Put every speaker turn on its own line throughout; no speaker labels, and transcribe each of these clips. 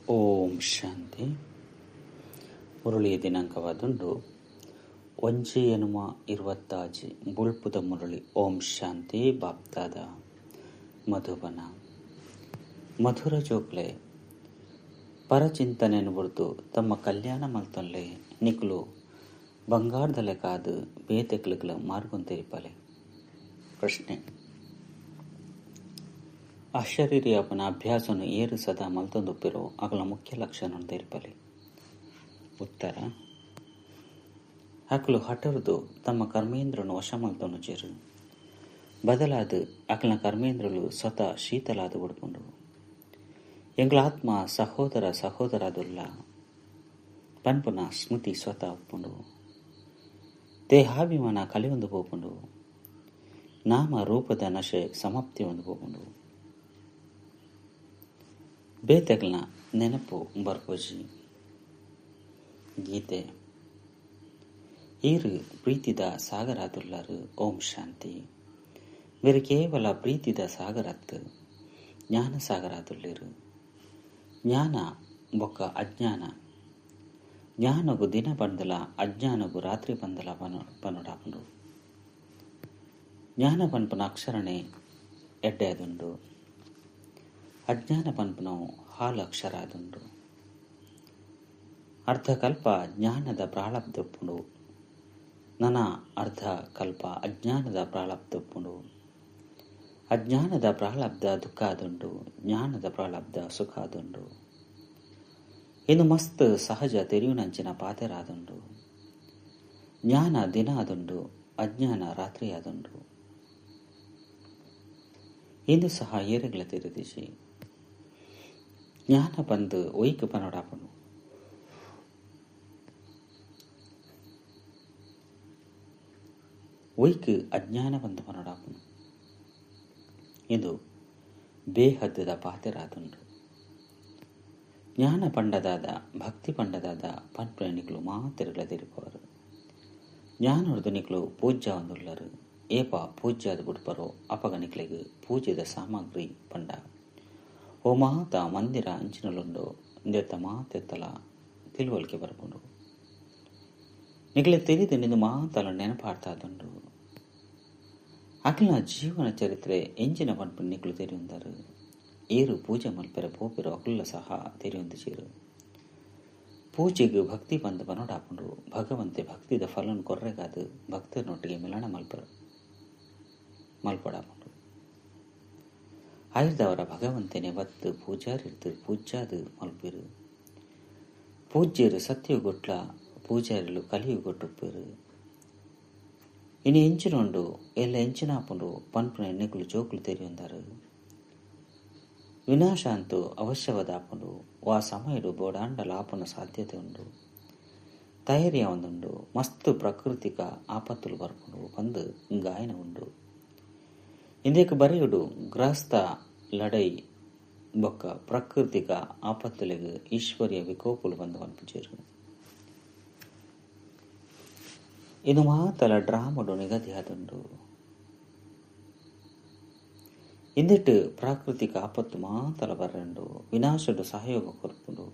ಓಂ ಶಾಂತಿ. ಮುರಳಿಯ ದಿನಾಂಕವಾದುಂಡು 1/26 ಬುಳ್ಪುದ ಮುರಳಿ. ಓಂ ಶಾಂತಿ. ಬಾಪ್ತಾದ ಮಧುಬನ ಮಧುರ ಜೋಕ್ಲೆ ಪರಚಿಂತನೆಯನ್ನು ಬುಡ್ದು ತಮ್ಮ ಕಲ್ಯಾಣ ಮಲ್ತೊನ್ಲೆ ನಿಕ್ಲು ಬಂಗಾರ್ದಲೆ ಕಾದು ಬೇತೆಕ್ಲುಗಳ ಮಾರ್ಗೊಂತಿರಿಪಲೆ. ಪ್ರಶ್ನೆ: ಅಶರೀರಿ ಅಪನ ಅಭ್ಯಾಸನು ಏರು ಸದಾ ಮಲ್ತೊಂದುಪ್ಪಿರೋ ಅಗಲ ಮುಖ್ಯ ಲಕ್ಷಣ ತೆರಿಪಲೆ. ಉತ್ತರ: ಅಕಲು ಹಠರ್ದು ತಮ್ಮ ಕರ್ಮೇಂದ್ರನು ವಶ ಮಲ್ತೊನು ಜೇರು ಬದಲಾದ ಅಕಲನ ಕರ್ಮೇಂದ್ರಲು ಸ್ವತಃ ಶೀತಲಾದ ಉಡ್ಪುಂಡು. ಎಂಗ್ಲ ಆತ್ಮ ಸಹೋದರ ಸಹೋದರದುಲ್ಲ ಪನ್ಪುನ ಸ್ಮೃತಿ ಸ್ವತಃ ಉಪ್ಪುಂಡು. ದೇಹಾಭಿಮಾನ ಕಲಿಯೊಂದು ಪೋಪುಂಡು. ನಾಮ ರೂಪದ ನಶೆ ಸಮಾಪ್ತಿ ಒಂದು ಪೋಪುಂಡು. ಬೇತೆಗ್ಲ ನೆನಪು ಬರ್ಪೋಜಿ. ಗೀತೆ: ಈರು ಪ್ರೀತಿದ ಸಾಗರಾದುಲ್ಲರು. ಓಂ ಶಾಂತಿ. ಬೇರೆ ಕೇವಲ ಪ್ರೀತಿದ ಸಾಗರತ್ತು ಜ್ಞಾನ ಸಾಗರಾದುಲ್ಲಿರು. ಜ್ಞಾನ ಬೊಕ್ಕ ಅಜ್ಞಾನ. ಜ್ಞಾನಗು ದಿನ ಬಂದಲ ಅಜ್ಞಾನಗು ರಾತ್ರಿ ಬಂದಲ ಪನುಡಾಪುಂಡು. ಜ್ಞಾನ ಪನ್ಪುನ ಅಕ್ಷರನೇ ಎಡ್ಡೆದುಂಡು. ಅಜ್ಞಾನ ಪನ್ಪುನವು ಹಾಲು ಅಕ್ಷರ ಅದುಂಡು. ಅರ್ಧಕಲ್ಪ ಜ್ಞಾನದ ಪ್ರಾಳಬ್ಧಪ್ಪುಂಡು. ನನ ಅರ್ಧ ಕಲ್ಪ ಅಜ್ಞಾನದ ಪ್ರಾಳಬ್ಧಪ್ಪುಂಡು. ಅಜ್ಞಾನದ ಪ್ರಾಳಬ್ಧ ದುಃಖ ಅದುಂಡು. ಜ್ಞಾನದ ಪ್ರಾಳಬ್ಧ ಸುಖ ಅದುಂಡು. ಇನ್ನು ಮಸ್ತ್ ಸಹಜ ತೆರಿಯುನಂಚಿನ ಪಾತೆರಾದುಂಡು. ಜ್ಞಾನ ದಿನ ಅದುಂಡು, ಅಜ್ಞಾನ ರಾತ್ರಿ ಅದುಂಡು. ಇಂದು ಸಹ ಏರೆಗಳ ತೆರೆದಿಸಿ ಜ್ಞಾನ ಬಂದು ಒಯ್ಕು ಪನೋಡಾಪನು. ಒಯ್ಕು ಅಜ್ಞಾನ ಬಂದು ಪನೋಡಾಪನು. ಇದು ಬೇಹದ್ದದ ಪಾತೆರಾದುಂಡು. ಜ್ಞಾನ ಪಂಡದಾದ ಭಕ್ತಿ ಪಂಡದಾದ ಪನ್ಪ್ರೇಣಿಗಳು ಮಾತೆರುಗಳ ತಿರುಪವರು. ಜ್ಞಾನೊಡ್ದು ನಿಕ್ಲು ಪೂಜ್ಯ ಒಂದುಳ್ಳರು. ಏಪ ಪೂಜ್ಯಾದ ಬುಡ್ಪರೋ ಅಪಗಣಿಕ್ಲೆಗ್ ಪೂಜೆದ ಸಾಮಗ್ರಿ ಪಂಡ ಓ ಮಾತ ಮಂದಿರ ಅಂಚಿನಲುಂಡು ಇಂದೆತ್ತ ಮಾತೆತ್ತಲ ತಿಳುವಳಿಕೆ ಬರ್ಪುಂಡು. ನಿಕ್ಲೆ ತಿಳಿದು ನಿಂದು ಮಾತಲ ನೆನಪಾಡ್ತಾದುಂಡು. ಅಖಿಲ ಜೀವನ ಚರಿತ್ರೆ ಎಂಜಿನ ಪಂಪು ನಿಕ್ಲು ತೆರೆಯುಂದರು. ಏರು ಪೂಜೆ ಮಲ್ಪೆರ ಪೋಪಿರೋ ಅಕುಲ್ಲ ಸಹ ತೆರೆಯೊಂದು ಚೇರು. ಪೂಜೆಗೆ ಭಕ್ತಿ ಬಂದು ಬನೋಡಾಪುಂಡು. ಭಗವಂತೆ ಭಕ್ತಿದ ಫಲನ್ ಕೊರ್ರೆಗಾದು ಭಕ್ತರನೊಟ್ಟಿಗೆ ಮಿಲನ ಮಲ್ಪಡಾಪುಂಡು. ಆಯುರ್ದವರ ಭಗವಂತನೇ ಬತ್ತು ಪೂಜಾರಿರ್ದು ಪೂಜಾದು ಮಲ್ಪಿರು. ಪೂಜ್ಯರು ಸತ್ಯಗೊಟ್ಲ ಪೂಜಾರಿಲು ಕಲಿಯುಗೊಟ್ಟುಪ್ಪಿರು. ಇನ್ನು ಎಂಚಿನೊಂಡು ಎಲ್ಲ ಎಂಚಿನಾಪುಂಡು ಪನ್ಪುನ ಎಣ್ಣೆಕುಲು ಜೋಕುಲು ತೆರೆಯೊಂದರು. ವಿನಾಶ ಅಂತೂ ಅವಶ್ಯವಾದಾಪುಂಡು. ವಾ ಸಮಯಡು ಬೋಡಾಂಡಲ ಆಪುನ ಸಾಧ್ಯತೆ ಉಂಡು. ತಯಾರಿಯ ಒಂದುಂಡು. ಮಸ್ತು ಪ್ರಾಕೃತಿಕ ಆಪತ್ತುಲು ಬರ್ಪುಂಡು ಬಂದು ಗಾಯನ ಉಂಡು. ಇಂದೇಕ ಬರೆಯುಡು ಗ್ರಹಸ್ಥ ಲಡೈ ಬೊಕ್ಕ ಪ್ರಾಕೃತಿಕ ಆಪತ್ತುಲೆಗ್ ಈಶ್ವರ್ಯ ವಿಕೋಪುಲು ಬಂದು ಪನ್ಪುಜೇರು. ಇದು ಮಾತಲ ಡ್ರಾಮಡು ನಿಗದಿ ಆದುಂಡು. ಇಂದಿಟ್ಟು ಪ್ರಾಕೃತಿಕ ಆಪತ್ತು ಮಾತಲ ಬರಂಡು. ವಿನಾಶಡು ಸಹಯೋಗ ಕೊರ್ಪುಂಡು.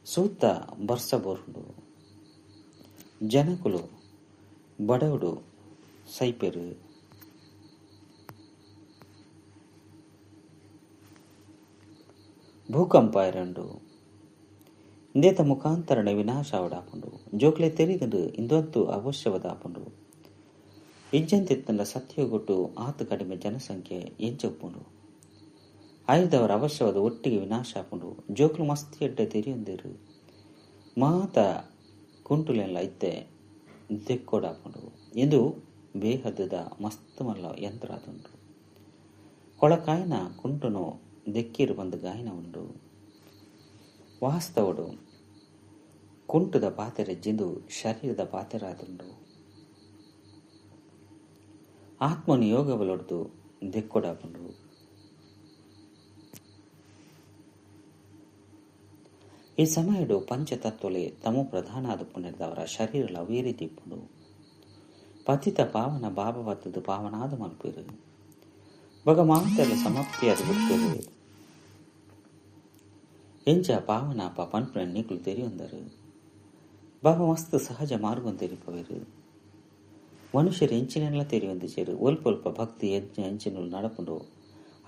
ಸೂತ ಬರ್ಸ ಬೋರುಂಡು. ಜನಕುಲು ಬಡವುಡು ಸೈಪೆರು. ಭೂಕಂಪ ಇರಂಡು. ಇಂದೇತ ಮುಖಾಂತರನೆ ವಿನಾಶ ಅವಡಾಪುಂಡು. ಜೋಕ್ಲೆ ತೆರಿದಂಡು ಇಂದೊಂತು ಅವಶ್ಯವಾದಾಪುಂಡು. ಇಜ್ಜಂತಿತ್ತಂಡ ಸತ್ಯಗೊಟ್ಟು ಆತು ಕಡಿಮೆ ಜನಸಂಖ್ಯೆ ಎಂಚೊಪ್ಪುಂಡು. ಆಯುಧವರ ಅವಶ್ಯವಾದ ಒಟ್ಟಿಗೆ ವಿನಾಶ ಆಪುಂಡು. ಜೋಕ್ಲು ಮಸ್ತಿ ಎಡ್ಡೆ ತೆರಿಯೊಂದಿರು. ಮಾತ ಕುಂಟುಲೆಲ್ಲ ಇತ್ತೆ ದೆಕ್ಕೊಡಾಪುಂಡು. ಇದು ಬೇಹದ್ದದ ಮಸ್ತ್ ಮಲ್ಲ ಯಂತ್ರ ಅದುಂಡು. ಕೊಳಕಾಯನ ಕುಂಟುನು ದೆಕ್ಕಿರು ಬಂದು ಗಾಯನ ಉಂಡು. ವಾಸ್ತವಡು ಕುಂಟುದ ಪಾತೆರೆ ಜಿಂದು ಶರೀರದ ಪಾತೆರಾದುಂಡು. ಆತ್ಮನು ಯೋಗಬಲೊಡ್ದು ದೆಕ್ಕೊಡಾಪುಂಡು. ಈ ಸಮಯಡು ಪಂಚತತ್ವಲೆ ತಮೋ ಪ್ರಧಾನ ಆದುಪ್ಪುನೆರ್ದವರ ಶರೀರಲ ಅವೇ ರೀತಿ ಇಪ್ಪುಂಡು. ಪತಿತ ಪಾವನ ಬಾಬವತ್ತದು ಪಾವನಾದ ಮಲ್ಪಿರು. ಬಗ ಮಾತೆಲ್ಲ ಸಮಾಪ್ತಿಯಾದ ಬಿಡ್ಪಿರು. ಎಂಚ ಪಾವನಾಪ ಪನ್ಪುನ ನಿಕುಲು ತೆರಿಯೊಂದರು. ಬಾಬಾ ಮಸ್ತ್ ಸಹಜ ಮಾರ್ಗನ್ ತೆರಿಪವೆರು. ಮನುಷ್ಯರು ಎಂಚಿನೆಲ್ಲ ತೆರಿಯೊಂದಿಜೆರು. ಒಲ್ಪ ಒಲ್ಪ ಭಕ್ತಿ ಯಜ್ಞ ಎಂಚಿನಲು ನಡಪುಂಡು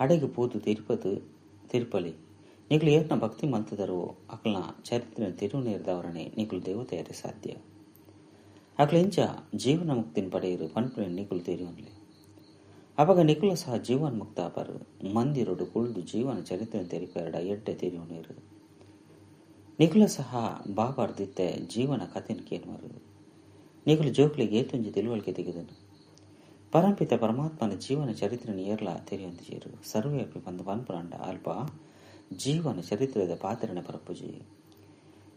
ಅಡೆಗೆ ಪೋದು ತಿರುಪದು ತಿರುಪಲಿ. ನಿಕುಲು ಏರ್ನ ಭಕ್ತಿ ಮಲ್ತದರೋ ಅಕ್ಲನ ಚರಿತ್ರೆ ತಿರುನೇರ್ದವರನೆ ನಿಕುಲು ದೇವತೆಯರೆ ಸಾಧ್ಯ. ಅಕ್ಲ ಎಂಚ ಜೀವನ ಮುಕ್ತಿನ ಪಡೆಯರು ಪನ್ಪುನ ನಿಕುಲು ತೆರಿಯೊನ್ಲೆ. ಅಪಗ ನಿಕುಲ ಸಹ ಜೀವನ್ ಮುಕ್ತ ಆಪರು. ಮಂದಿರೊಡು ಕುಳ್ದು ಜೀವನ ಚರಿತ್ರೆ ತೆರಿಪೆರಡ ಎಡ್ಡೆ ತೆರಿಯೊನೇರು. ನಿಕುಲ ಸಹ ಬಾಬಾರ್ದಿತ್ತೆ ಜೀವನ ಕಥೆನ ಕೇನುವರು. ನಿಕುಲು ಜೋಕ್ಲಿಗೆ ಏತೊಂಜಿ ತಿಳುವಳಿಕೆ ತೆಗೆದನು. ಪರಂಪಿತ ಪರಮಾತ್ಮನ ಜೀವನ ಚರಿತ್ರೆ ಏರ್ಲ ತೆರಿಯೊಂದಿಜೆರು. ಸರ್ವೇಪಿ ಬಂದು ಪನ್ಪುನಾಂಡ ಅಲ್ಪ ಜೀವನ ಚರಿತ್ರೆದ ಪಾತ್ರನ ಪರಪುಜಿ.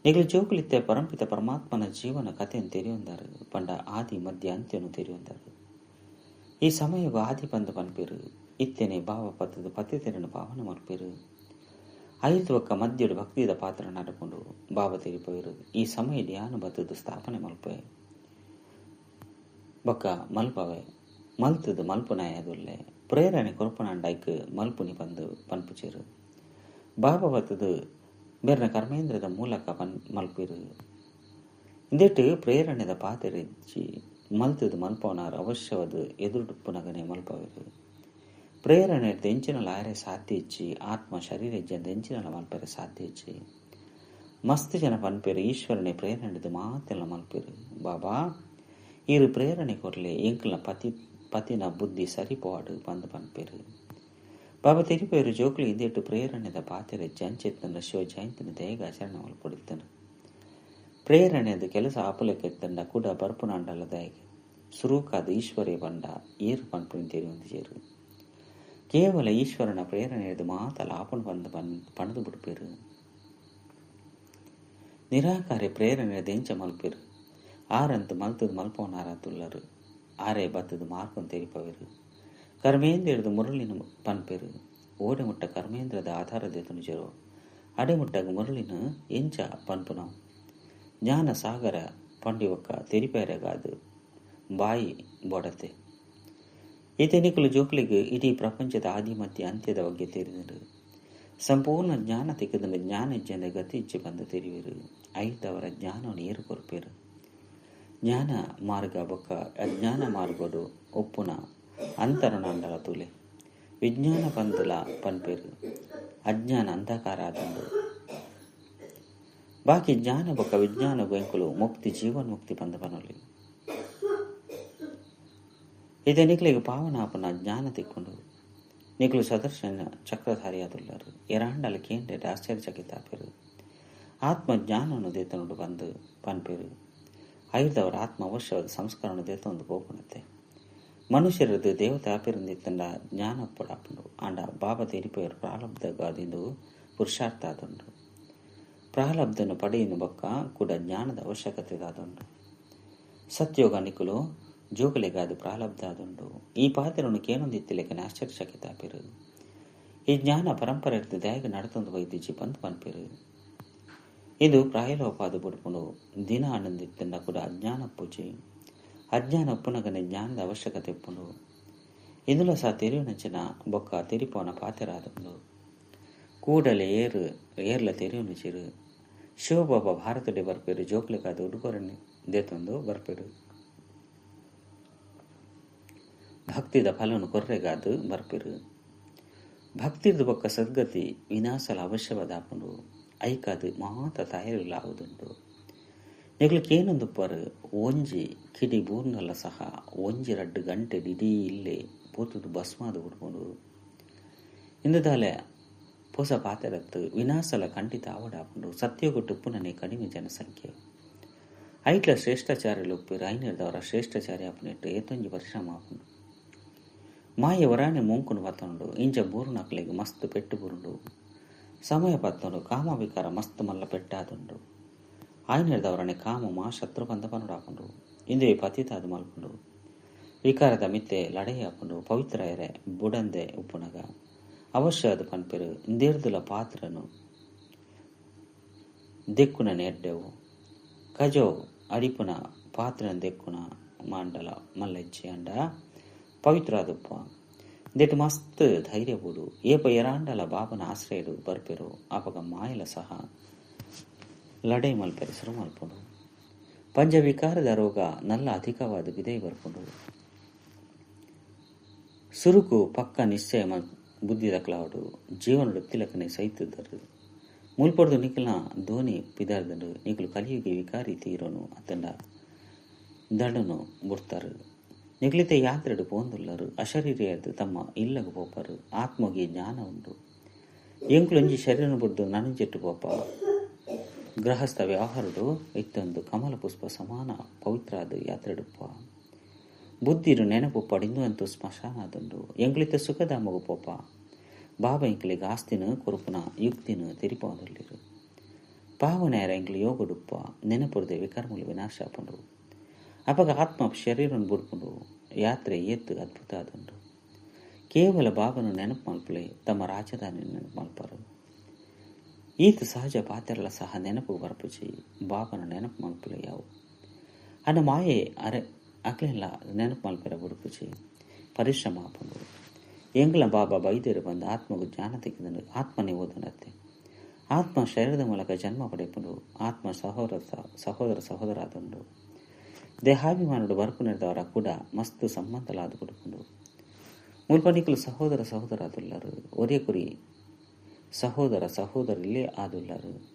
ನಿಕುಲು ಜೋಕುಲಿತ್ತೆ ಪರಂಪಿತ ಪರಮಾತ್ಮನ ಜೀವನ ಕಥೆಯನ್ನು ತೆರಿಯೊಂದಾರು. ಪಂಡ ಆದಿ ಮಧ್ಯ ಅಂತ್ಯನು ತೆರಿಯೊಂದಾರು. ಈ ಸಮಯವು ಆದಿ ಬಂದು ಪನ್ಪೇರು. ಇತ್ತೇನೆ ಭಾವ ಪತ್ತದ ಪತ್ತಿತೆರನ್ನು ಪಾವನ ಮಲ್ಪೇರು. ಐದು ಒಕ್ಕ ಮಧ್ಯಡು ಭಕ್ತಿದ ಪಾತ್ರ ನಡಪುಂಡು ಬಾಬಾ ತೆರಿಪೋರು. ಈ ಸಮಯ ಧ್ಯಾನ ಬತ್ತದ ಸ್ಥಾಪನೆ ಮಲ್ಪೆ ಬೊಕ್ಕ ಮಲ್ಪವೆ ಮಲ್ತದ ಮಲ್ಪುನಾಯದುಲ್ಲೆ ಪ್ರೇರಣೆ ಕೊರಪುನಾಂಡೈಕ್ ಮಲ್ಪುನಿ ಬಂದು ಪನ್ಪುಚೇರು. ಬಾಬಾ ಬತ್ತದ ಬೇರ್ನ ಕರ್ಮೇಂದ್ರದ ಮೂಲಕ ಮಲ್ಪಿರು. ಇಂದೆಟ್ಟು ಪ್ರೇರಣೆದ ಪಾತೆರೆಜ್ಜಿ ಮಲ್ತದ ಮಲ್ಪವನಾರು ಅವಶ್ಯವಾದ ಎದುರುಡುಪ್ಪುನಗನೆ ಮಲ್ಪವೆರು. ಪ್ರೇರಣೆ ಎಂಚಿನಲ ಆರೆ ಸಾಧ್ಯ ಇಚ್ಚಿ ಆತ್ಮ ಶರೀರ ಇಜ್ಜಂದ ಎಂಚಿನಲ ಮಲ್ಪರೆ ಸಾಧ್ಯ ಇಚ್ಚಿ. ಮಸ್ತ್ ಜನ ಪನ್ಪೇರು ಈಶ್ವರನೇ ಪ್ರೇರಣೆದು ಮಾತೆಲ್ಲ ಮಲ್ಪೇರು. ಬಾಬಾ ಈರು ಪ್ರೇರಣೆ ಕೊರ್ಲೆ ಎಂಕಲ್ನ ಪತಿನ ಬುದ್ಧಿ ಸರಿಪೋವಾಡು ಬಂದು ಪನ್ಪೇರು. ಬಾಬಾ ತೆರಿಪೇರು ಜೋಕ್ಲು ಇಂದೆಟ್ಟು ಪ್ರೇರಣೆದ ಪಾತೆರೆ ಜಂಚೆತ್ತನ ಶಿವ ಜಯಂತಿನ ದೇಗ ಆಚರಣೆ ಮಲ್ಪೊಡಿತ್ತನು. ಪ್ರೇರಣೆದ ಕೆಲಸ ಆಪುಲೆಕ್ಕೆತ್ತಂಡ ಕೂಡ ಬರ್ಪುನಾಂಡಲ ದಯಗೆ ಸುರೂಕಾದ ಈಶ್ವರೇ ಬಂಡ ಏರು ಪನ್ಪುನಿ ತೆರಿಯೊಂದಿಜೆರು. ಕೇವಲ ಈಶ್ವರನ ಪ್ರೇರಣೆಯದು ಮಾತಲ ಆಪುಣ ಬಂದು ಪಣದು ಬಿಡ್ಪೇರು. ನಿರಾಕಾರಿ ಪ್ರೇರಣೆಯದು ಎಂಚ ಮಲ್ಪೇರು. ಆರಂತು ಮಲ್ತದ ಮಲ್ಪವನಾರತುಲ್ಲರು. ಆರೇ ಬತ್ತದ ಮಾರ್ಕನ್ ತೆರಿಪವೇರು. ಕರ್ಮೇಂದ್ರದ ಮುರಳಿನ ಪನ್ಪೇರು. ಓಡೆ ಮುಟ್ಟ ಕರ್ಮೇಂದ್ರದ ಆಧಾರದ ತುಣಿಜರು ಅಡೆ ಮುಟ್ಟಾಗ ಮುರಳಿನ ಎಂಚ ಪನ್ಪುನವು. ಜ್ಞಾನ ಸಾಗರ ಪಂಡಿವಕ್ಕ ತೆರಿಪೇರೆಗಾದು ಬಾಯಿ ಬೊಡತೆ. ಈತ ನಿಕುಲು ಜೋಕ್ಲಿಗೆ ಇಡೀ ಪ್ರಪಂಚದ ಆದಿ ಮಧ್ಯ ಅಂತ್ಯದ ಬಗ್ಗೆ ತೆರಿದರು. ಸಂಪೂರ್ಣ ಜ್ಞಾನ ತೆಗೆದ ಜ್ಞಾನ ಇಜ್ಜಂದ ಗತಿ ಇಚ್ಛೆ ಬಂದು ತೆರಿವಿರು. ಐತವರ ಜ್ಞಾನವನ್ನು ಏರು ಕೊರ್ಪೇರು. ಜ್ಞಾನ ಮಾರ್ಗ ಬೊಕ್ಕ ಅಜ್ಞಾನ ಮಾರ್ಗೋಡು ಒಪ್ಪುನ ಅಂತರನಾಂಡಲ ತುಲೆ ವಿಜ್ಞಾನ ಪಂದುಲ ಪನ್ಪೇರು. ಅಜ್ಞಾನ ಅಂಧಕಾರ ಆದಂದು. ಬಾಕಿ ಜ್ಞಾನ ಬೊಕ್ಕ ವಿಜ್ಞಾನ ಗೋಯಂಕುಲು ಮುಕ್ತಿ ಜೀವನ್ ಮುಕ್ತಿ ಬಂದ ಪನೊಲಿ. ಇದೇ ನಿಕ್ಲಿಗೆ ಪಾವನಾಪನ ಜ್ಞಾನ ತಿಕ್ಕೊಂಡು ನಿಕ್ಲು ಸದರ್ಶನ ಚಕ್ರಧಾರಿಯಾದುಲ್ಲರು. ಎರಾಂಡಲ ಕೇಂದ್ರ ಆಶ್ಚರ್ಯಚಕಿತಾಪೇರು. ಆತ್ಮ ಜ್ಞಾನವನ್ನು ದೇತನೋಡು ಬಂದು ಪನ್ಪೇರು. ಐದವರ ಆತ್ಮ ಅವಶ್ಯವಾದ ಸಂಸ್ಕಾರವನ್ನು ದೇತೊಂದು ಪೋಪುಣತೆ. ಮನುಷ್ಯರದ್ದು ದೇವತೆ ಆಪಿರಂದಿತ್ತಂಡ ಜ್ಞಾನ ಪಡಾಪುಂಡು. ಆಂಡ ಬಾಬಾ ತೆರಿಪೇರು ಪ್ರಾರಬ್ಧಗಾದಿಂದು ಪುರುಷಾರ್ಥ ಆದುಂಡು. ಪ್ರಾರಬ್ಧನು ಪಡೆಯನ್ನು ಬೊಕ್ಕ ಕೂಡ ಜ್ಞಾನದ ಅವಶ್ಯಕತೆ ಆದುಂಡು. ಸತ್ಯೋಗ ನಿಕುಲು ಜೋಗಲಿಗಾದು ಪ್ರಾರಬ್ಧ ಆದುಂಡು. ಈ ಪಾತ್ರವನ್ನು ಕೇನೊಂದಿತ್ತಿಲೆಕ್ಕನೆ ಆಶ್ಚರ್ಯಚಕಿತಾಪಿರು. ಈ ಜ್ಞಾನ ಪರಂಪರೆ ದಯಗೆ ನಡತೊಂದು ವೈದ್ಯಜಿ ಬಂದು ಪನ್ಪಿರು. ಇದು ಪ್ರಾಯಲೋಪಾದ ಬುಡ್ಪುಂಡು. ದಿನ ಆನಂದಿತ್ತಂಡ ಕೂಡ ಅಜ್ಞಾನ ಪೂಜೆ. ಅಜ್ಞಾನ ಒಪ್ಪುನಗನೆ ಜ್ಞಾನದ ಅವಶ್ಯಕತೆ ಇಪ್ಪುಂಡು. ಇಂದುಲ ಸಹ ತೆರಿಯುನಂಚಿನ ಬೊಕ್ಕ ತೆರಿಪೋನ ಪಾತೆರಾದುಂಡು. ಕೂಡಲೇ ಏರ್ಲ ತೆರಿಯುನಚಿರು. ಶಿವಬಾಬಾ ಭಾರತಡೆ ಬರ್ಪೇರು. ಜೋಕ್ಲಿಗಾದ ಉಡುಗೊರೆನೆ ದೇತೊಂದು ಬರ್ಪೇರು. ಭಕ್ತಿದ ಫಲನು ಕೊರ್ರೆಗಾದು ಬರ್ಪೇರು. ಭಕ್ತಿದ ಬೊಕ್ಕ ಸದ್ಗತಿ ವಿನಾಶಲ ಅವಶ್ಯವಾದಾಪುಂಡು. ಐಕಾದು ಮಾತ ತಯಾರಿಲ್ಲ ಆವುದುಂಡು. ನಿಕ್ಲಕೇನೊಂದುಪ್ಪರು ಒಂಜಿ ಕಿಡಿ ಬೂರ್ನಲ್ಲ ಸಹ ಒಂಜಿ ರಡ್ಡು ಗಂಟೆ ಇಡೀ ಇಲ್ಲೇ ಪೋತುದು ಭಸ್ಮಾದು ಬಿಡ್ಕೊಂಡು ಇಂದದಾಲೆ ಪೊಸ ಪಾತೆರತ್ತು ವಿನಾಸಲ ಖಂಡಿತ ಆವಡಾಪುಂಡು. ಸತ್ಯೋಗಟ್ಟು ಪುನನೆ ಕಡಿಮೆ ಜನಸಂಖ್ಯೆ. ಐಟ್ಲ ಶ್ರೇಷ್ಠಾಚಾರ್ಯಲು ಉಪ್ಪಿರು. ಐನರ್ದವರ ಶ್ರೇಷ್ಠಾಚಾರ್ಯ ಆಪುನೆಟ್ಟು ಏತೊಂಜಿ ಪರಿಶ್ರಮ ಆಪುಂಡು. ಮಾಯ ವರಾಣೆ ಮೂಂಕುನು ಪತ್ತೊಂಡು. ಇಂಚ ಬೂರುನಕ್ಲೆಗ್ ಮಸ್ತ್ ಪೆಟ್ಟು ಬುರುಂಡು. ಸಮಯ ಪತ್ತೊಂಡು. ಕಾಮವಿಕಾರ ಮಸ್ತ್ ಮಲ್ಲ ಪೆಟ್ಟಾದುಂಡು. ಆಯ್ನೆರ್ದವರನೆ ಕಾಮ ಮಾ ಶತ್ರು ಬಂದ ಪನುಡಾಪುಂಡು. ಇಂದುವೆ ಪತಿತಾದು ಮಲ್ಪುಂಡು. ವಿಕಾರದ ಮಿತ್ತೆ ಲಡೈ ಆಪುಂಡು. ಪವಿತ್ರ ಎರೆ ಬುಡಂದೆ ಉಪ್ಪುನಗ ಅವಶ್ಯ ಅದು ಪನ್ಪೆರು. ಇಂದೇರ್ದುಲ ಪಾತ್ರನು ದೆಕ್ಕುನ ನೆಡ್ಡೆವು ಕಜೋ ಅಡಿಪುನ ಪಾತ್ರನ ದೆಕ್ಕುನ ಮಂಡಲ ಮಲ್ಲಜ್ಜಿ ಅಂಡ ಪವಿತ್ರ ಆದುಪ್ಪ. ಇಂದೆಟ್ ಮಸ್ತ್ ಧೈರ್ಯ ಬೋಡು. ಏಪ ಏರಾಂಡಲ ಬಾಬನ ಆಶ್ರಯಡು ಬರ್ಪೆರು ಅಪಗ ಮಾಯಲ ಸಹ ಲಡೈ ಮಲ್ಪೆರೆ ಸುರು ಮಲ್ಪುಂಡು. ಪಂಚ ವಿಕಾರದ ರೋಗ ನಲ್ಲ ಅಧಿಕವಾದ ಬಿದೈ ಬರ್ಪುಂಡು. ಸುರುಕು ಪಕ್ಕ ನಿಶ್ಚಯ ಬುದ್ಧಿದಕ್ಲಾವಡು ಜೀವನಡು ತಿಲಕನೆ ಸೈತದರು. ಮುಲ್ಪೊಡ್ದು ನಿಕಲ್ನ ಧೋನಿ ಪಿದಾರ್ದಂಡು ನಿಕಲು ಕಲಿಯುಗಿ ವಿಕಾರಿ ತೀರೋನು ಅತ್ತಂಡ ದಡನು ಬುಡ್ತಾರು. ನಿಕಲಿತ ಯಾತ್ರೆಡು ಪೋಂದುಲ್ಲರು ಅಶರೀರಿಯಾದ ತಮ್ಮ ಇಲ್ಲಗು ಪೋಪರು. ಆತ್ಮಗೆ ಜ್ಞಾನ ಉಂಡು. ಎಂಕುಲೊಂಜಿ ಶರೀರನು ಬುಡ್ದು ನನಂಜೆಟ್ಟು ಪೋಪ. ಗೃಹಸ್ಥ ವ್ಯವಹಾರಡು ಇತ್ತೊಂದು ಕಮಲ ಪುಷ್ಪ ಸಮಾನ ಪವಿತ್ರ ಆದ ಯಾತ್ರೆಡುಪ್ಪ. ಬುದ್ಧಿರು ನೆನಪು ಪಡಿಂದು ಅಂತೂ ಸ್ಮಶಾನ ಆದುಂಡು. ಎಂಕುಲಿತ ಸುಖಧಾಮಗು ಪೋಪ. ಬಾಬಾ ಎಂಕಲಿಗೆ ಆಸ್ತಿನ ಕೊರುಪುನ ಯುಕ್ತಿನ ತೆರಿಪಾದಲ್ಲಿರು. ಪಾವನೆಯರ ಎಂಕಲು ಯೋಗಡುಪ್ಪ ನೆನಪುರದೆ ವಿಕರ್ಮಲು ವಿನಾಶ ಆಪುಂಡು. ಅಪಗ ಆತ್ಮ ಶರೀರನ್ನು ಬುಡ್ಪುಂಡು. ಯಾತ್ರೆ ಏತ್ತು ಅದ್ಭುತ ಆದುಂಡು. ಕೇವಲ ಬಾಬನು ನೆನಪು ಮಲ್ಪಲೆ ತಮ್ಮ ರಾಜಧಾನಿ ನೆನಪು ಮಲ್ಪರು. ಈತ ಸಹಜ ಪಾತ್ರಲ ಸಹ ನೆನಪು ಬರಪುಜಿ. ಬಾಬನ ನೆನಪು ಮಲ್ಪಲೆ ಯಾವು ಅನ್ನ ಮಾಯೆ ಅರೆ ಅಕ್ಲೆಲ್ಲ ನೆನಪು ಮಲ್ಪೆರ ಬುಡ್ಪುಜಿ. ಪರಿಶ್ರಮ ಆಪುಂಡು. ಎಂಗ್ಲ ಬಾಬಾ ಬೈದೇರು ಬಂದು ಆತ್ಮಗೂ ಜ್ಞಾನ ತೆಗೆದು ಆತ್ಮನೇ ಓದನತ್ತೆ. ಆತ್ಮ ಶರೀರದ ಮೂಲಕ ಜನ್ಮ ಪಡೆಪುಂಡು. ಆತ್ಮ ಸಹೋದರ ಸಹೋದರ ಸಹೋದರ ಆದುಂಡು. ದೇಹಾಭಿಮಾನುಡು ಬರ್ಪುನೆದವರ ಕೂಡ ಮಸ್ತ್ ಸಂಬಂಧಲಾದ ಕೊಡುಪುಂಡು. ಮುಲ್ಪನಿಕಲು ಸಹೋದರ ಸಹೋದರ ಆದುಲ್ಲರು. ಒರಿಯ ಕುರಿ ಸಹೋದರ ಸಹೋದರಿಲ್ಲೇ ಆದುಲ್ಲರು.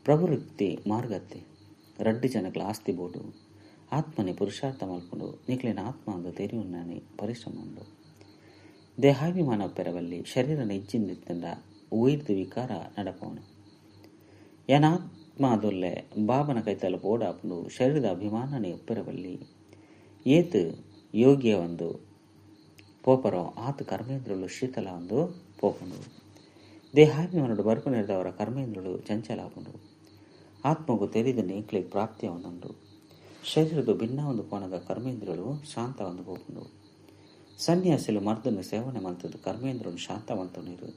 ಪ್ರವೃತ್ತಿ ಮಾರ್ಗತ್ತೆ ರಡ್ಡು ಜನಗಳ ಆಸ್ತಿ ಬೋಡು. ಆತ್ಮನೆ ಪುರುಷಾರ್ಥ ಮಲ್ಪುಂಡು. ನಿಕ್ಲಿನ ಆತ್ಮ ಅಂದು ತೆರಿಯುನ್ನಾನೆ ಪರಿಶ್ರಮ ಉಂಡು. ದೇಹಾಭಿಮಾನ ಪೆರವಲ್ಲಿ ಶರೀರ ನೆಜ್ಜಿಂದಿತ್ತಂಡ ಉಯಿರ್ದು ವಿಕಾರ ನಡಪವನು. ಏನಾತ್ಮ ಅದೊಲ್ಲೆ ಬಾಬನ ಕೈತಲ ಪೋಡಾಪುಂಡು. ಶರೀರದ ಅಭಿಮಾನನೆ ಒಪ್ಪೆರವಲ್ಲಿ ಏತ್ ಯೋಗ್ಯ ಒಂದು ಪೋಪರೋ ಆತ ಕರ್ಮೇಂದ್ರುಳು ಶೀತಲ ಒಂದು ಪೋಪುಂಡು. ದೇಹಾಭಿಮಾನುಡು ಬರ್ಪುನೆರ್ದವರ ಕರ್ಮೇಂದ್ರುಳು ಚಂಚಲಾಪುಂಡು. ಆತ್ಮಗೂ ತೆರಿದ ಎಂಕ್ಲೆ ಪ್ರಾಪ್ತಿಯ ಒಂದುಂಡು. ಶರೀರದ ಭಿನ್ನ ಒಂದು ಪೋನಗ ಕರ್ಮೇಂದ್ರುಳು ಶಾಂತ ಒಂದು ಪೋಪುಂಡು. ಸನ್ಯಾಸಿಲು ಮರ್ದನ್ನು ಸೇವನೆ ಮಲ್ತದ್ದು ಕರ್ಮೇಂದ್ರನು ಶಾಂತವಂತನಿರು.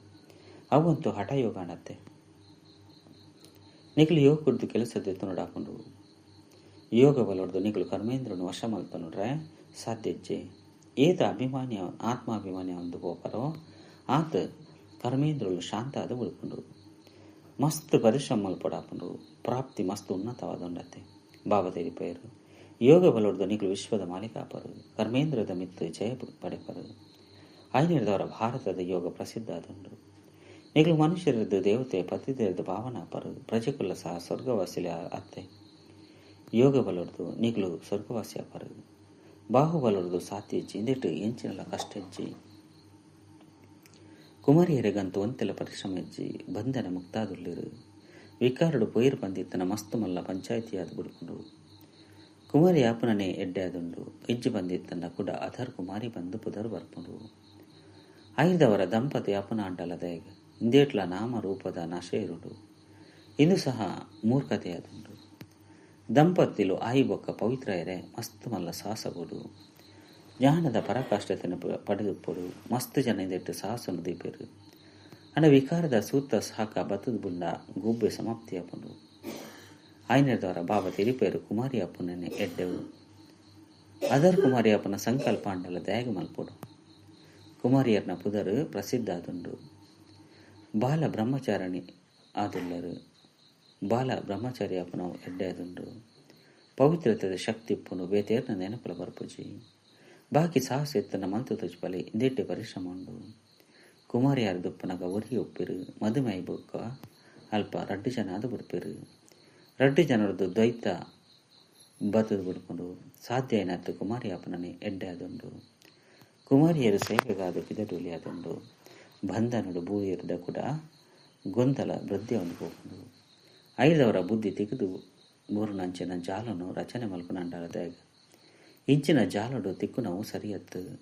ಅವಂತೂ ಹಠಯೋಗ ಅಣತ್ತೆ. ನಿಕಲು ಯೋಗ ಕುಡ್ದು ಕೆಲಸದ ನೋಡಾಪುಂಡು. ಯೋಗ ಬಲೊಡ್ದು ನಿಕಲು ಕರ್ಮೇಂದ್ರನು ವಶ ಮಲ್ತ ನೋಡ್ರೆ ಸಾಧ್ಯಜ್ಜೆ. ಏತ ಅಭಿಮಾನಿಯ ಆತ್ಮಾಭಿಮಾನಿಯ ಒಂದು ಪೋಪರೋ ಆತ ಕರ್ಮೇಂದ್ರುಳು ಶಾಂತ ಆದ ಉಳ್ಪುಂಡು. ಮಸ್ತ್ ಪರಿಶ್ರಮ ಮಲ್ಪಡಾಪುಂಡು. ಪ್ರಾಪ್ತಿ ಮಸ್ತ್ ಉನ್ನತವಾದ ಉಂಡತ್ತೆ. ಬಾಬಾ ತೆರಿಪೇರು ಯೋಗ ಬಲೊಡ್ದು ನಿಕಲು ವಿಶ್ವದ ಮಾಲೀಕಾಪರು. ಕರ್ಮೇಂದ್ರದ ಮಿತ್ತು ಜಯ ಪಡೆಪರು. ಐನಿರ್ದವರ ಭಾರತದ ಯೋಗ ಪ್ರಸಿದ್ಧ ಆದುಂಡು. ನಿಕಲು ಮನುಷ್ಯರದ್ದು ದೇವತೆ ಪತಿದೇರದ ಭಾವನಾಪರು. ಪ್ರಜೆಕುಲ ಸಹ ಸ್ವರ್ಗವಾಸಿಲೆ ಅತ್ತೆ. ಯೋಗ ಬಲೊಡ್ದು ನಿಕಲು ಸ್ವರ್ಗವಾಸಿ ಅಪರು. ಬಾಹುಬಲೊಡ್ದು ಸಾತ್ಯಜ್ಜಿ ಇಂದಿಟ್ಟು ಎಂಚಿನಲ ಕಷ್ಟಜ್ಜಿ. ಕುಮಾರಿಯರಿಗಂತೂ ಒಂತೆಲ ಪರಿಶ್ರಮ ಹೆಜ್ಜಿ ಬಂಧನ ಮುಕ್ತಾದುಳ್ಳಿರು. ವಿಕಾರಡು ಪೊಯಿರು ಬಂದಿತ್ತನ ಮಸ್ತು ಮಲ್ಲ ಪಂಚಾಯಿತಿಯಾದ ಬಿಡ್ಕೊಂಡು. ಕುಮಾರಿ ಆಪನನೆ ಎಡ್ಡೆ ಆದುಂಡು. ಇಜ್ಜಿ ಬಂದಿತ್ತನ ಕೂಡ ಅಥರ್ ಕುಮಾರಿ ಬಂದು ಪುದರ್ ಬರ್ಪುಂಡು. ಐದವರ ದಂಪತಿ ಅಪನ ಅಂಡಲದೇಗ ಇಂದೇಟ್ಲ ನಾಮ ರೂಪದ ನಶೆ ಇರುಂಡು. ಇಂದು ಸಹ ಮೂರ್ಖತೆಯಾದುಂಡು. ದಂಪತಿಲು ಆಯಿ ಬೊಕ್ಕ ಪವಿತ್ರ ಎರೆ ಮಸ್ತ್ ಮಲ್ಲ ಸಾಹಸಗೋಡು. ಜ್ಞಾನದ ಪರಾಕಾಷ್ಠತೆಯನ್ನು ಪಡೆದುಪ್ಪೊಡು. ಮಸ್ತ್ ಜನ ಇಂದೆಟ್ಟು ಸಾಹಸನು ದೀಪೇರು. ಅಂಡ ವಿಕಾರದ ಸೂತ ಸಾಕ ಬತ್ತದ ಬುಂಡ ಗುಬ್ಬೆ ಸಮಾಪ್ತಿ ಆಪುಂಡು. ಆಯ್ನೆದವರ ಬಾಬಾ ತಿರಿಪೇರು ಕುಮಾರಿ ಅಪ್ಪನನ್ನೇ ಎಡ್ಡೆವು. ಅದರ್ ಕುಮಾರಿ ಅಪ್ಪನ ಸಂಕಲ್ಪ ಅಂಡಲ ದಯಾಗ ಮಲ್ಪೊಡು. ಕುಮಾರಿಯರ್ನ ಪುದರು ಪ್ರಸಿದ್ಧ ಆದುಂಡು. ಬಾಲ ಬ್ರಹ್ಮಚಾರಣಿ ಆದುಲ್ಲರು. ಬಾಲ ಬ್ರಹ್ಮಚಾರಿ ಅಪ್ಪನ ಎಡ್ಡೆ ಆದುಂಡು. ಪವಿತ್ರತೆದ ಶಕ್ತಿ ಇಪ್ಪುಂಡು. ಬೇತೇರ್ನ ನೆನಪುಲ ಬರ್ಪುಜಿ. ಬಾಕಿ ಸಾಹಸ ಎತ್ತನ ಮಂತು ತುಜ್ಪಲೆ ಇಂದೆಟ್ಟೆ ಪರಿಶ್ರಮ ಉಂಡು. ಕುಮಾರಿಯಾರ ದುಪ್ಪನಗ ಒರಿ ಉಪ್ಪಿರು. ಮದುಮೆ ಬೊಕ್ಕ ಅಲ್ಪ ರಡ್ಡು ಜನ ಅದು ಬಿಡ್ಪಿರು. ರಡ್ಡು ಜನರದ್ದು ದ್ವೈತ ಬತ್ತದ ಬಿಡ್ಕೊಂಡು ಸಾಧ್ಯ ಏನಾಯ್ತು ಕುಮಾರಿ ಅಪ್ಪನನೆ ಎಡ್ಡೆ ಆದುಂಡು. ಕುಮಾರಿಯರು ಸೇವೆಗಾದ ಪಿದಡೂಲಿ ಆದುಂಡು. ಬಂಧನಡು ಬೂರಿಯರ್ದ ಕೂಡ ಗೊಂದಲ ವೃದ್ಧಿ ಒಂದು ಹೋಗುಂಡು. ಐದವರ ಬುದ್ಧಿ ತೆಗೆದು ಬೋರುನಂಚಿನ ಜಾಲನು ರಚನೆ ಮಲ್ಪುನಂಡಾಲದ ಇಂಚಿನ ಜಾಲಡು ತಿಕ್ಕುನವು ಸರಿಯತ್ತು.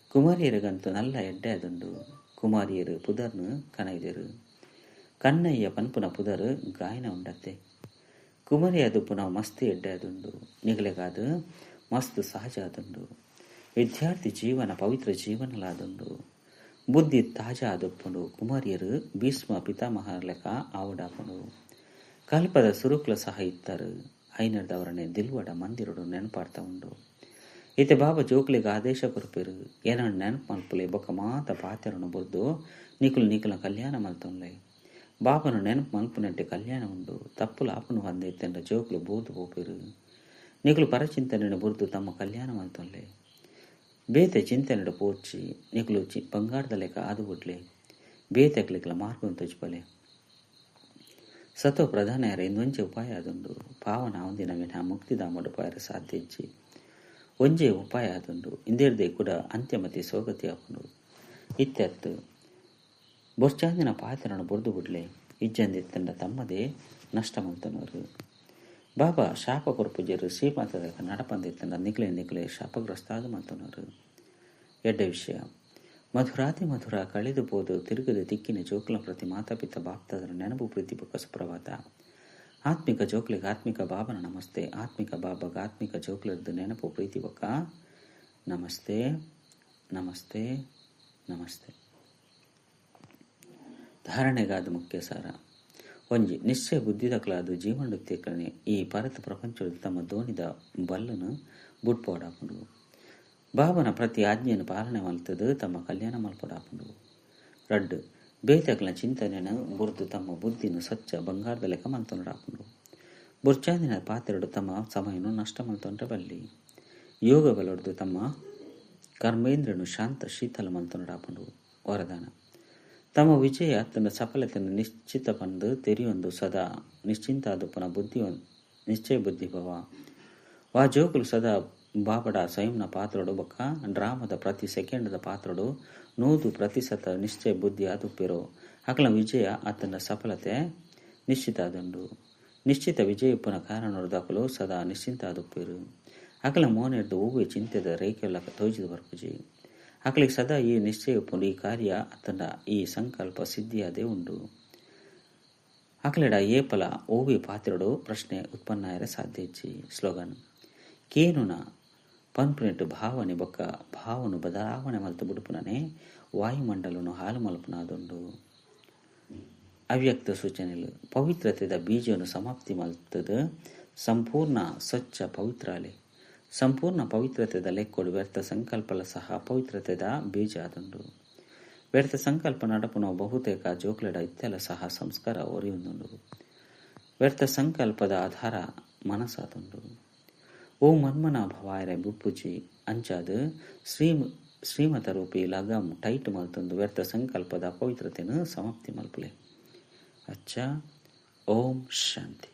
ಕುಮಾರಿಯರಿಗಂತೂ ನಲ್ಲ ಎಡ್ಡೆ ಆದುಂಡು. ಕುಮಾರಿಯರು ಪುದರ್ನು ಕನೈದರು. ಕಣ್ಣಯ್ಯ ಪನ್ಪುನ ಪುದರ್ ಗಾಯನ ಉಂಡತ್ತೆ. ಕುಮಾರಿಯ ದುಪ್ಪುನವು ಮಸ್ತ್ ಎಡ್ಡೆ ಆದುಂಡು. ನಿಗಲೆಗಾದ ಮಸ್ತ್ ಸಹಜ ಆದುಂಡು. ವಿದ್ಯಾರ್ಥಿ ಜೀವನ ಪವಿತ್ರ ಜೀವನಲಾದುಂಡು. ಬುದ್ಧಿ ತಾಜಾ ಆದುಪ್ಪುಂಡು. ಕುಮಾರಿಯರು ಭೀಷ್ಮ ಪಿತಾಮಹ ಲೆಕ್ಕ ಆವಡಾಪುಂಡು. ಕಲ್ಪದ ಸುರುಕ್ಲ ಸಹ ಇತ್ತರು. ಐನರ್ದವರನೆ ದಿಲ್ವಡ ಮಂದಿರಡು ನೆನಪಾಡ್ತಾ ಉಂಡು. ಇತ್ತೆ ಬಾಬಾ ಜೋಕ್ಲೆಗ್ ಆದೇಶ ಕೊರ್ಪೆರ್, ಎನನ್ ನೆನಪು ಮಲ್ಪುಲೆ ಬೊಕ್ಕ ಮಾತ ಪಾತೆರೊನು ಬುಡ್ದು ನಿಕುಲು ನಿಕಲ್ನ ಕಲ್ಯಾಣ ಮಲ್ತೊನ್ಲೆ. ಬಾಬನ ನೆನಪು ಮಲ್ಪುನೆಟ್ ಕಲ್ಯಾಣ ಉಂಡು. ತಪ್ಪುಲು ಆಪುಂಡು ಪಂದ್ ಇತ್ತ್ಂಡ ಜೋಕುಲು ಬೂರ್ದು ಪೋಪೆರ್. ನಿಕುಲು ಪರಚಿಂತನೆನ್ ಬುಡ್ದು ತಮ್ಮ ಕಲ್ಯಾಣ ಮಲ್ತೊನ್ಲೆ. ಬೇತೆ ಚಿಂತನೆಡ್ ಪೋಡ್ಚಿ ನಿಕುಲು ಬಂಗಾರ್ದ ಲೆಕ ಆದ್ ಬುಡ್ಲೆ. ಬೇತೆಕ್ಲೆಗ್ಲ ಮಾರ್ಗನ್ ತೋಜಿಪಲೆ. ಸತೋ ಪ್ರಧಾನ ಇಂದೊಂಜೆ ಉಪಾಯ ಆದುಂಡು. ಪಾವನ ಆವಂದಿನ ವಿನಃ ಮುಕ್ತಿಧಾಮಡ್ ಪೋಯೆರೆ ಸಾಧ್ಯ ಇಜ್ಜಿ. ಒಂಜೇ ಉಪಾಯ ಆದುಂಡು. ಇಂದೆರ್ದೆ ಕುಡ ಅಂತ್ಯಮತಿ ಸೋಗತಿ ಆಪುಂಡು. ಇತ್ತೆ ಅತ್ತ್ ಬೊರ್ಚಾಂದಿನ ಪಾತೆರೊನು ಬುಡ್ದು ಬುಡ್ಲೆ. ಇಜ್ಜಂದಿತ್ತ್ಂಡ ತಮ್ಮದೇ ನಷ್ಟ ಮಲ್ತೊನುವೆರ್. ಬಾಬಾ ಶಾಪ ಕೊರ್ಪುಜೆರ್. ಶ್ರೀಮತದ ನಡಪಂದಿತ್ತ್ಂಡ ನಿಕ್ಲೆ ನಿಕ್ಲೆ ಶಾಪಗ್ರಸ್ತ ಆದ್ ಮಲ್ತೊನುವೆರ್. ಎಡ್ಡೆ ವಿಷಯ. ಮಧುರಾತಿ ಮಧುರ ಕಳೆದು ಪೋದು ತಿರುಗದ ತಿಕ್ಕಿನ ಜೋಕುಲ ಪ್ರತಿ ಮಾತಾಪಿತ ಬಾಪ್ತಾದರ ನೆನಪು ಪ್ರೀತಿ ಬೊಕ್ಕ ಸುಪ್ರಭಾತ. ಆತ್ಮಿಕ ಜೋಕ್ಲೆಗ್ ಆತ್ಮಿಕ ಬಾಬನ ನಮಸ್ತೆ. ಆತ್ಮಿಕ ಬಾಬಾಗ ಆತ್ಮಿಕ ಜೋಕ್ಲೆರ್ದ್ ನೆನಪು ಪ್ರೀತಿ ಬೊಕ್ಕ ನಮಸ್ತೆ ನಮಸ್ತೆ ನಮಸ್ತೆ. ಧಾರಣೆಗಾದ ಮುಖ್ಯ ಸಾರ. ಒಂಜಿ ನಿಶ್ಚಯ ಬುದ್ಧಿದಕಲಾದ ಜೀವನಕ್ಕೆ ಈ ಪರತ ಪ್ರಪಂಚದ ತಮ್ಮ ದೋಣಿದ ಬಲ್ಲನು ಬುಡ್ಪೋಡಾಪುಂಡು. ಬಾಬನ ಪ್ರತಿ ಆಜ್ಞೆಯನ್ನು ಪಾಲನೆ ಮಲ್ತದು ತಮ್ಮ ಕಲ್ಯಾಣ ಮಲ್ಪೊಡಾಪುಂಡು. ರಡ್ಡ್ ಬೇತೆಕ್ಲೆನ ಚಿಂತನೆಯನ್ನು ಬುಡ್ದು ತಮ್ಮ ಬುದ್ಧಿನ ಸ್ವಚ್ಛ ಬಂಗಾರದ ಲೆಕ್ಕ ಮಲ್ತೊನೊಡಾಪುಂಡು. ಬೊರ್ಚಾಂದಿನ ಪಾತೆರೊಡು ತಮ್ಮ ಸಮಯನು ನಷ್ಟ ಮಲ್ತೊಂಡ್ರೆ ಬಲ್ಲಿ. ಯೋಗ ಬಲೊಡ್ದು ತಮ್ಮ ಕರ್ಮೇಂದ್ರನು ಶಾಂತ ಶೀತಲ ಮಲ್ತೊನೊಡಾಪುಂಡು. ವರದಾನ. ತಮ್ಮ ವಿಜಯ ತನ್ನ ಸಫಲತೆಯನ್ನು ನಿಶ್ಚಿತ ಪಂದು ತೆರಿಯೊಂದು ಸದಾ ನಿಶ್ಚಿಂತಾದುಪ್ಪುನ ಬುದ್ಧಿ ನಿಶ್ಚಯ ಬುದ್ಧಿ ಭವ. ವಾ ಜೋಕುಲು ಸದಾ ಬಾಬಡ ಸ್ವಯಂನ ಪಾತ್ರೊಡು ಬೊಕ್ಕ ಡ್ರಾಮದ ಪ್ರತಿ ಸೆಕೆಂಡ್ದ ಪಾತ್ರೊಡು 100% ನಿಶ್ಚಯ ಬುದ್ಧಿ ಆದುಪ್ಪಿರೋ ಅಕಲ ವಿಜಯ ಆತನ ಸಫಲತೆ ನಿಶ್ಚಿತ ಆದುಂಡು. ನಿಶ್ಚಿತ ವಿಜಯ ಉಪ್ಪುನ ಕಾರಣೊಡ್ದು ಅಕುಲು ಸದಾ ನಿಶ್ಚಿಂತ ಆದುಪ್ಪಿರು. ಅಕಲ ಮೋನೆರ್ದು ಒವ್ವೆ ಚಿಂತೆದ ರೇಖೆಲ ತೋಜಿದ್ ಬರ್ಪುಜಿ. ಅಕಲಿಗೆ ಸದಾ ಈ ನಿಶ್ಚಯ ಉಪ್ಪುಂಡು. ಈ ಕಾರ್ಯ ಅತ್ತಂಡ ಈ ಸಂಕಲ್ಪ ಸಿದ್ಧಿಯಾದೇ ಉಂಡು. ಅಕಲೆಡ ಏಪಲ ಓವಿ ಪಾತ್ರೊಡು ಪ್ರಶ್ನೆ ಉತ್ಪನ್ನ ಆಯೆರೆ ಸಾಧ್ಯ ಇಜ್ಜಿ. ಸ್ಲೋಗನ್. ಕೇನುನ ಪನ್ಪುನೆಟ್ ಭಾವನೆ ಬೊಕ್ಕ ಭಾವನು ಬದಲಾವಣೆ ಮಲ್ತ್ ಬುಡುಪುನನೆ ವಾಯುಮಂಡಲನು ಹಾಲು ಮಲ್ಪುನಾದುಂಡು. ಅವ್ಯಕ್ತ ಸೂಚನೆಲು. ಪವಿತ್ರತೆದ ಬೀಜವನ್ನು ಸಮಾಪ್ತಿ ಮಲ್ತದು ಸಂಪೂರ್ಣ ಸ್ವಚ್ಛ ಪವಿತ್ರಾಲೆ. ಸಂಪೂರ್ಣ ಪವಿತ್ರತೆದ ಲೆಕ್ಕೊಡು ವ್ಯರ್ಥ ಸಂಕಲ್ಪಲ ಸಹ ಪವಿತ್ರತೆದ ಬೀಜ ಆದುಂಡು. ವ್ಯರ್ಥ ಸಂಕಲ್ಪ ನಡಪುನ ಬಹುತೇಕ ಜೋಕ್ಲೆಡ ಇತ್ತೆಲ ಸಹ ಸಂಸ್ಕಾರ ಒರಿಯೊಂದುಂಡು. ವ್ಯರ್ಥ ಸಂಕಲ್ಪದ ಆಧಾರ ಮನಸ್ಸಾದುಂಡು. ಓ ಮನ್ಮನ ಭವಾಯರೆ ಬುಪ್ಪುಜಿ ಅಂಚಾದ್ ಶ್ರೀಮತ ರೂಪಿ ಲಗಮ್ ಟೈಟ್ ಮಲ್ತೊಂದು ವ್ಯರ್ಥ ಸಂಕಲ್ಪದ ಪವಿತ್ರತೆಯನ್ನು ಸಮಾಪ್ತಿ ಮಲ್ಪುಲೆ. ಅಚ್ಚಾ. ಓಂ ಶಾಂತಿ.